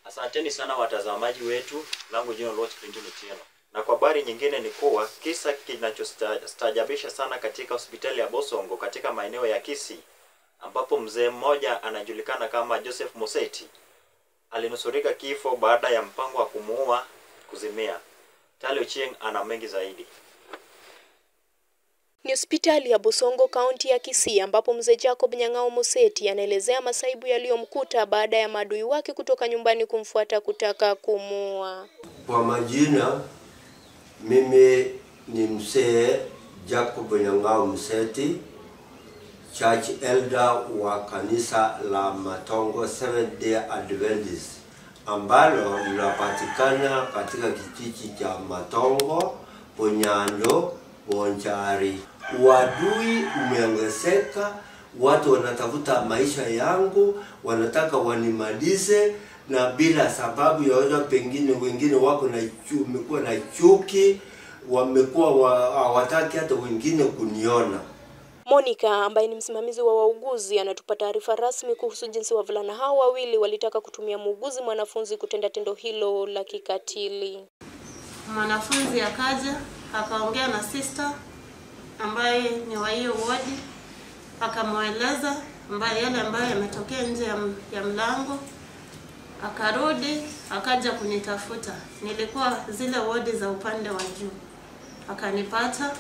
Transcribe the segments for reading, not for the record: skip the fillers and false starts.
Asanteni sana watazamaji wetu, langu jina Lord Clinton Otieno. Na kwa habari nyingine ni kuwa kisa kinachostaajabisha sana katika hospitali ya Bosongo katika maeneo ya Kisii, ambapo mzee mmoja anajulikana kama Joseph Moseti alinusurika kifo baada ya mpango wa kumuua kuzimia. Tali Ochieng ana mengi zaidi. Ni hospitali ya Bosongo kaunti ya Kisii ambapo mzee Jacob Nyang'ao Moseti anaelezea masaibu yaliyomkuta baada ya maadui wake kutoka nyumbani kumfuata kutaka kumuua. Kwa majina, mimi ni mzee Jacob Nyang'ao Moseti, church elder wa kanisa la Matongo Seventh Day Adventist ambalo linapatikana katika kijiji cha Matongo, Bonyando, Bonjari. Uadui umeongezeka, watu wanatafuta maisha yangu, wanataka wanimalize na bila sababu yoyote. Pengine wengine wako na wamekuwa na chuki, wamekuwa hawataki hata wengine kuniona. Monica ambaye ni msimamizi wa wauguzi anatupa taarifa rasmi kuhusu jinsi wavulana hao wawili walitaka kutumia muuguzi mwanafunzi kutenda tendo hilo la kikatili. Mwanafunzi akaja akaongea na sister ambaye ni wa hiyo wodi, akamweleza ambaye yale ambayo yametokea nje ya mlango. Akarudi akaja kunitafuta, nilikuwa zile wodi za upande wa juu. Akanipata,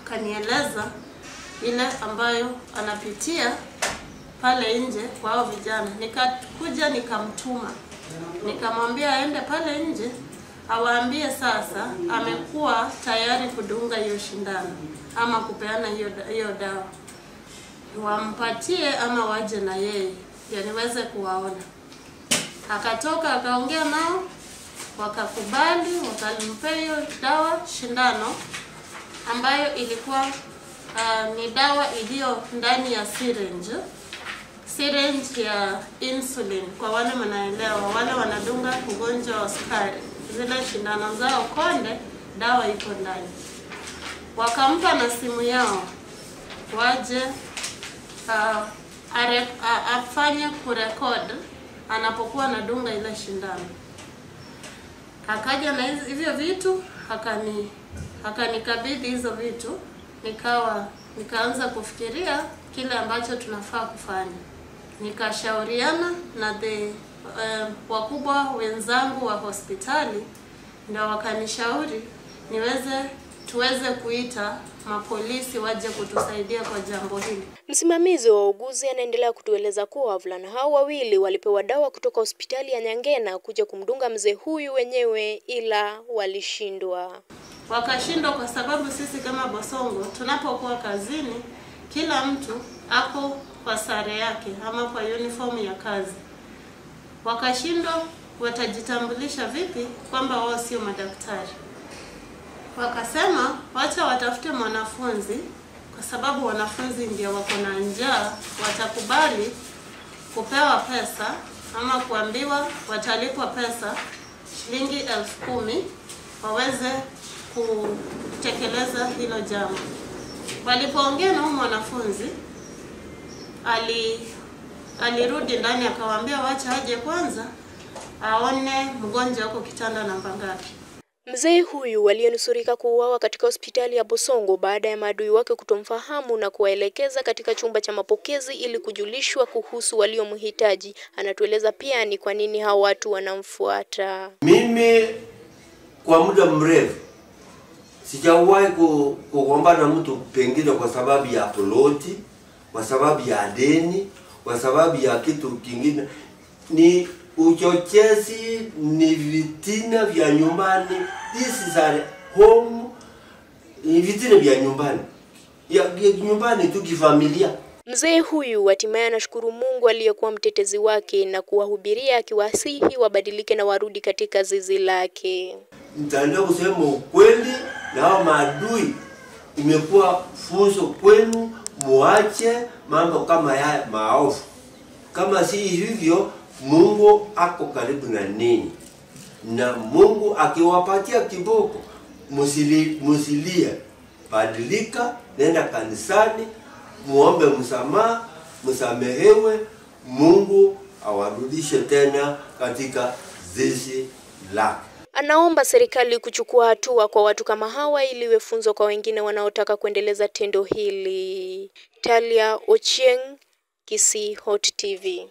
akanieleza ile ambayo anapitia pale nje kwa hao vijana. Nikakuja nikamtuma, nikamwambia aende pale nje awaambie sasa amekuwa tayari kudunga hiyo shindano ama kupeana hiyo dawa, wampatie ama waje na yeye ndio niweze kuwaona. Akatoka akaongea nao, wakakubali, wakampea hiyo dawa shindano ambayo ilikuwa ni dawa iliyo ndani ya syringe ya insulin. Kwa wale wanaelewa, wale wanadunga ugonjwa wa sukari, zile shindano zao konde, dawa iko ndani. Wakampa na simu yao waje afanye kurekod anapokuwa anadunga ile shindano. Akaja na hivyo vitu, akanikabidhi hizo vitu. Nikaanza kufikiria kile ambacho tunafaa kufanya. Nikashauriana na wakubwa wenzangu wa hospitali, ndio wakanishauri tuweze kuita mapolisi waje kutusaidia kwa jambo hili. Msimamizi wa wauguzi anaendelea kutueleza kuwa wavulana hao wawili walipewa dawa kutoka hospitali ya Nyangena kuja kumdunga mzee huyu wenyewe, ila walishindwa. Wakashindwa kwa sababu sisi kama Bosongo tunapokuwa kazini, kila mtu ako kwa sare yake ama kwa uniform ya kazi. Wakashindwa, watajitambulisha vipi kwamba wao sio madaktari? Wakasema wacha watafute mwanafunzi, kwa sababu wanafunzi ndio wako na njaa, watakubali kupewa pesa ama kuambiwa watalipwa pesa shilingi 10,000 waweze kutekeleza hilo jambo. Walipoongea na huyu mwanafunzi, alirudi ndani akawaambia wacha aje kwanza aone mgonjwa yuko kitanda namba ngapi. Mzee huyu aliyenusurika kuuawa katika hospitali ya Bosongo baada ya maadui wake kutomfahamu na kuwaelekeza katika chumba cha mapokezi ili kujulishwa kuhusu waliomhitaji, anatueleza pia ni kwa nini hao watu wanamfuata. Mimi kwa muda mrefu sijawahi kugombana mtu, pengine kwa sababu ya ploti, kwa sababu ya deni, kwa sababu ya kitu kingine. Ni uchochezi, ni vitina vya nyumbani. This is a home, ni vitina vya nyumbani, ya nyumbani tu kifamilia. Mzee huyu hatimaye anashukuru Mungu aliyekuwa mtetezi wake na kuwahubiria akiwasihi wabadilike na warudi katika zizi lake. Nitaendelea kusema ukweli na hao maadui, imekuwa funzo kwenu, muache mambo kama haya maovu. Kama si hivyo, Mungu ako karibu na ninyi, na Mungu akiwapatia kiboko musilie, badilika, nenda kanisani, muombe msamaha, msamehewe, Mungu awarudishe tena katika zizi lake. Anaomba serikali kuchukua hatua kwa watu kama hawa ili iwe funzo kwa wengine wanaotaka kuendeleza tendo hili. Talia Ochieng, Kisii Hot TV.